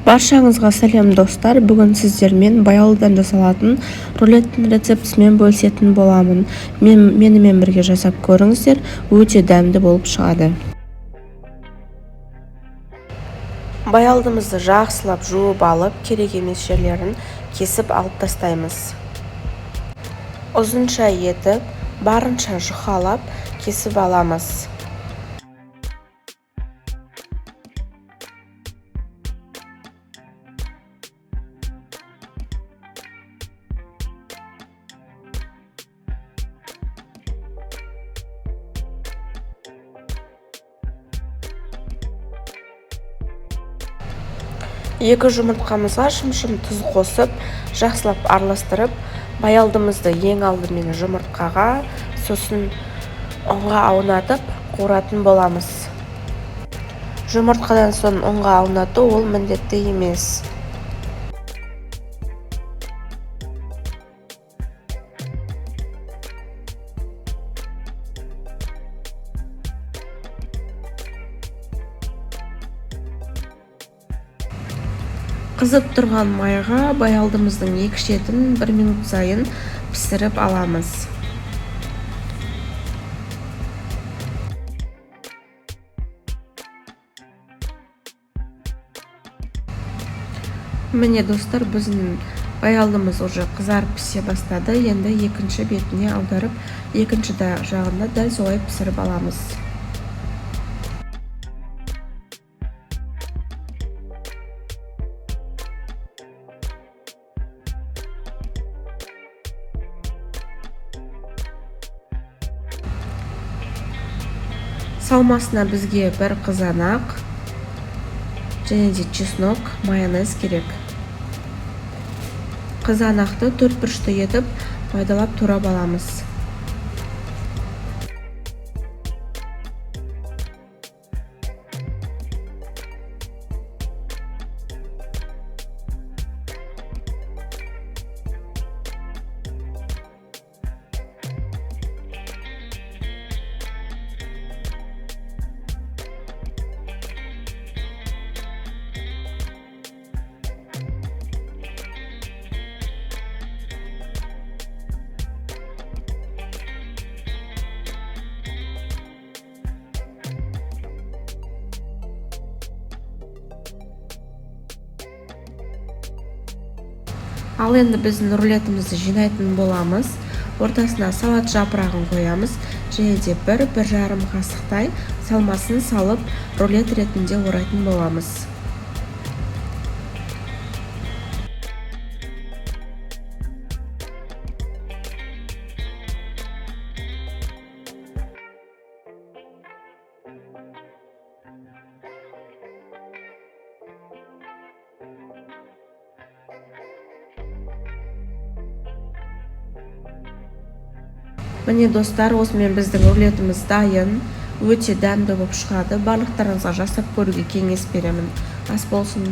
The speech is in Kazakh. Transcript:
Баршаңызға сәлем, достар! Бүгін сіздермен баялыдан жасалатын рулеттің рецептісімен бөлісетін боламын. Менімен бірге жасап көріңіздер, өте дәмді болып шығады. Баялдымызды жақсылап жуып алып, керек емес жерлерін кесіп алып тастаймыз. Ұзынша етіп, барынша жұқалап кесіп аламыз. Екі жұмыртқамызға шымшым тұз қосып, жақсылап араластырып, баялдымызды ең алдымен жұмыртқаға, сосын ұнға аунатып, қуыратын боламыз. Жұмыртқадан соң ұнға аунату ол міндетті емес. Қызып тұрған майға баялдымыздың екі шетін 1 минут сайын пісіріп аламыз. Міне, достар, біздің баялдымыз уже қызарып пісе бастады. Енді екінші бетіне аударып, екінші жағында дәл солай пісіріп аламыз. Салмасына бізге бір қызанақ және де чеснок, майонез керек. Қызанақты төрт бұрышты етіп майдалап турап аламыз. Ал енді біздің рулетімізді жинайтын боламыз. Ортасына салат жапырағын қоямыз және де 1-1,5 қасықтай салмасын салып, рулет ретінде орайтын боламыз. Міне, достар, осымен біздің рулетіміз дайын. Өте дәмді болып шығады. Барлықтарыңызға жасап көруге кеңес беремін. Ас болсын.